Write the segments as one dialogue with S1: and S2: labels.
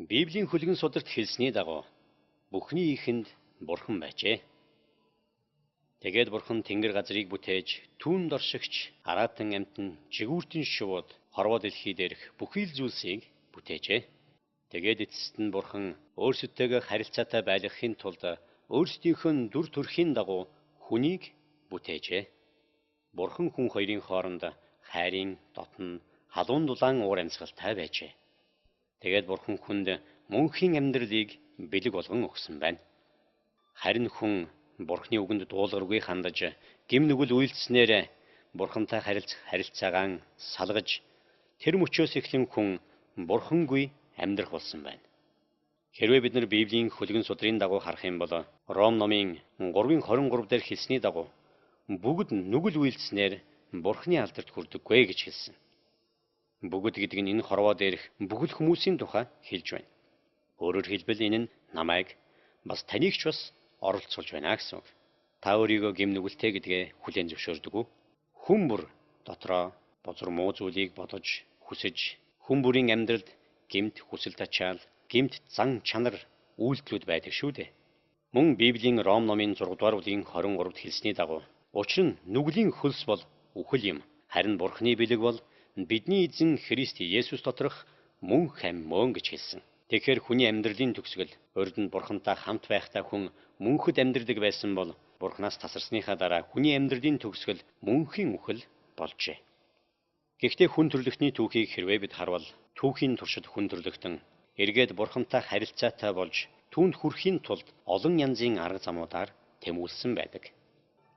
S1: Библийн хөлгөн сударт хэлсний дагуу бүхний ихэнд Бурхан байжээ. Тэгээд Бурхан тэнгэр газрыг бүтээж, түүнд оршигч араатан амьтан, жигүүртэн шувууд, хорвоо дэлхий дээрх бүхий л зүйлсийг бүтээжээ. Тэгээд эцэст нь Бурхан өөрсдтэйгээ харилцаатай байлгахын тулд өөрсдийнхөө дүр төрхийн дагуу хүнийг бүтээжээ. Бурхан хүн хоёрын хооронд хайрын дотн халуун дулаан уур амьсгалтай байжээ. Тэгээд Бурхан хүнд мөнхийн амьдралыг бэлэг болгон өгсөн байна. Харин хүн Бурханы үгэнд дуулуургүй хандаж, гэм нүгэл үйлдснээр Бурхантай харилцах харилцаагаан салгаж, тэр мөчөөс эхлэн хүн Бурхангүй амьдрах болсон байна. Хэрвээ бид нар Библийн хөлгөн судрын дагуу харах юм бол Ром номын 3:23 дээр хэлсний дагуу бүгд нүгэл үйлдснээр Бурханы алдарт хүрдэггүй гэж хэлсэн. Бүгд гэдэг нь энэ хорвоо дээрх бүхэл хүмүүсийн тухай хэлж байна. Өөрөөр хэлбэл, энэ нь намайг бас таныг ч бас оролцуулж байна гэсэн үг. Та өөрийгөө гэм нүгэлтэй гэдгээ хүлээн зөвшөөрдөг үү? Хүн бүр дотроо бозор муу зүйлийг бодож, хүсэж, хүн бүрийн амьдралд гэмт хүсэл тачаал, гэмт зан чанар үйлдэлүүд байдаг шүү дээ. Мөн Библийн Ром номын 6 дугаар бүлгийн 23-д хэлсний дагуу учир нь нүглийн хөлс бол үхэл юм. Харин Бурхны бэлэг бол бидний эзэн Христ Есүс доторх мөнх ам мөн гэж хэлсэн. Тэгэхээр хүний амьдралын төгсгөл урд нь Бурхантай хамт байхдаа хүн мөнхөд амьдрдаг байсан бол Бурханаас тасарсныхаа дараа хүний амьдралын төгсгөл мөнхийн үхэл болжээ. Гэхдээ хүн төрлөختний түүхийг хэрвээ бид харвал түүхийн туршид хүн төрлөختөн эргээд Бурхантай харилцаатай болж түүнд хүрэхийн тулд олон янзын арга замуудаар тэмүүлсэн байдаг.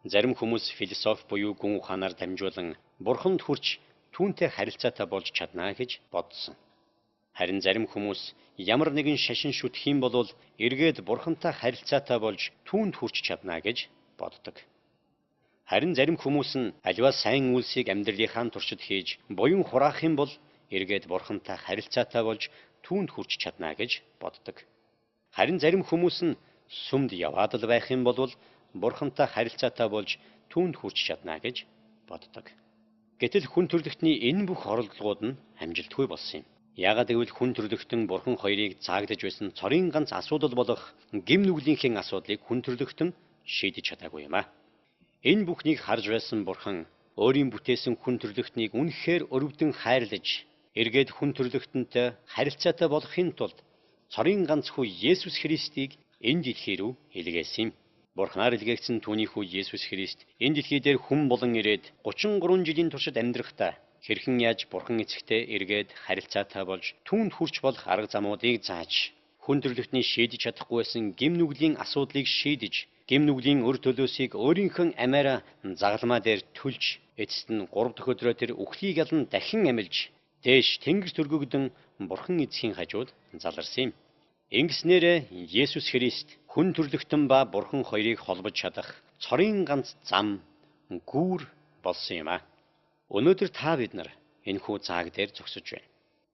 S1: Зарим хүмүүс философи буюу гүн ухаанаар дамжуулан Бурханд хүрч түүнтэй харилцаатай болж чадна гэж бодсон. Харин зарим хүмүүс ямар нэгэн шашин шүтэх юм бол эргээд Бурхантай харилцаатай болж түүнд хүрч чадна гэж боддог. Харин зарим хүмүүс нь аливаа сайн үйлсийг амьдралынхаа туршид хийж буян хураах юм бол эргээд Бурхантай харилцаатай болж түүнд хүрч чадна гэж боддог. Харин зарим хүмүүс нь сүмд яваад л байх юм бол Бурхантай харилцаатай болж түүнд хүрч чадна гэж боддог. Гэтэл хүн төрлөختний энэ бүх оролдлогууд нь амжилтгүй болсон юм. Яагаад гэвэл хүн төрлөختөн Бурхан хоёрыг заагдаж байсан цорын ганц асуудал болох гэм нүглийнхээ асуудлыг хүн төрлөختөн шийдэж чадаагүй юм а. Энэ бүхнийг харж байсан Бурхан өөрийн бүтээсэн хүн төрлөختнийг үнэхээр өрөвдөн хайрлаж, эргээд хүн төрлөختөнтэй харилцаатай болохын тулд цорын ганц хүү Есүс Христийг энэ дэлхий рүү илгээсэн юм. Бурханаар илгээгдсэн түүний хүү Есүс Христ энэ дэлхий дээр хүн болон ирээд 33 жилийн туршид амьдрахдаа хэрхэн яаж Бурхан эцэгтэй эргээд харилцаатай болж түүнд хүрч болох арга замуудыг зааж, хүн төрлөختний шийдэж чадахгүй байсан гэм нүглийн асуудлыг шийдэж, гэм нүглийн өр төлөөсийг өөрийнхөө амиараа загалмаа дээр түлж, эцэст нь 3 дахь өдрөө тэр үхлийг ялан дахин амилж, дээш тэнгэр төргөгдөн Бурхан эцгийн хажууд заларсан юм. Ингэснээр Есүс Христ хүн төрлөختөн ба Бурхан хоёрыг холбож чадах цорын ганц зам гүүр болсон юм а. Өнөөдөр та бид нар энэхүү зааг дээр зогсож байна.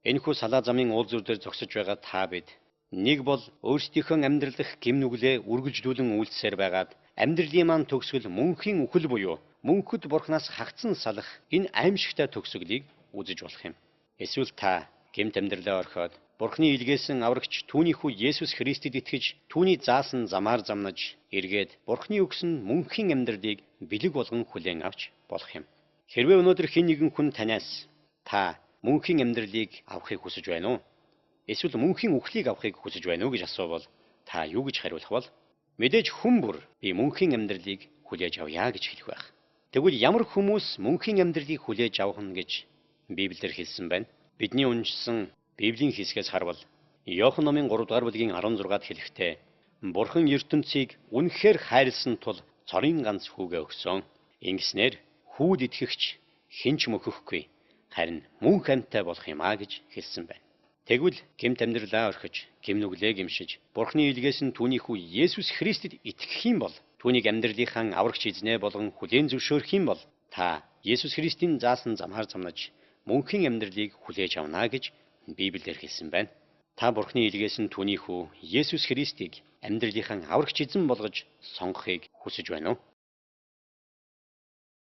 S1: Энэхүү салаа замын уулзвар дээр зогсож байгаа та бид нэг бол өөрсдийнхөө амьдралдах гэм нүглээ үргэлжлүүлэн үйлдсээр байгаад амьдралын маань төгсгөл мөнхийн үхэл буюу мөнхөд Бурханаас хагцсан салах энэ аимшигтай төгсгөлийг үзэж болох юм. Эсвэл та гэмт амьдралаа орхиод Бурханы илгээсэн аврагч түүний хүү Есүс Христэд итгэж түүний заасан замаар замнаж эргээд Бурханы өгсөн мөнхийн амьдралыг бэлэг болгон хүлээн авч болох юм. Хэрвээ өнөөдөр хэн нэгэн хүн танаас та мөнхийн амьдралыг авахыг хүсэж байна уу? Эсвэл мөнхийн үхлийг авахыг хүсэж байна уу гэж асуувал та юу гэж хариулах бол? Мэдээж хүн бүр би мөнхийн амьдралыг хүлээж авъя гэж хэлэх байх. Тэгвэл ямар хүмүүс мөнхийн амьдралыг хүлээж авах нь гэж Библиэр хэлсэн байна. Бидний уншсан Библийн хэсгээс харвал Иохан номын 3 дугаар бүлгийн 16-д хэлэхдээ Бурхан ертөнцийг үнэхээр хайрлсан тул цорын ганц хүүгээ өгсөн. Ингэснээр хүүд итгэгч хэн ч мөхөхгүй, харин мөнх амьтай болох юм а гэж хэлсэн байна. Тэгвэл гэмт амьдралаа орхиж, гэм нүглээ гэмшиж, Бурхны илгээсэн түүний хүү Есүс Христэд итгэх юм бол, түүнийг амьдралынхаа аврагч эзнээ болгон хүлээн зөвшөөрөх юм бол та Есүс Христийн заасан замаар замнаж мөнхийн амьдралыг хүлээж авна гэж Библиэр хэлсэн байна. Та Бурхны илгээсэн түүний хүү Есүс Христийг амьдралынхаа аврагч эзэн болгож сонгохыг хүсэж байна уу?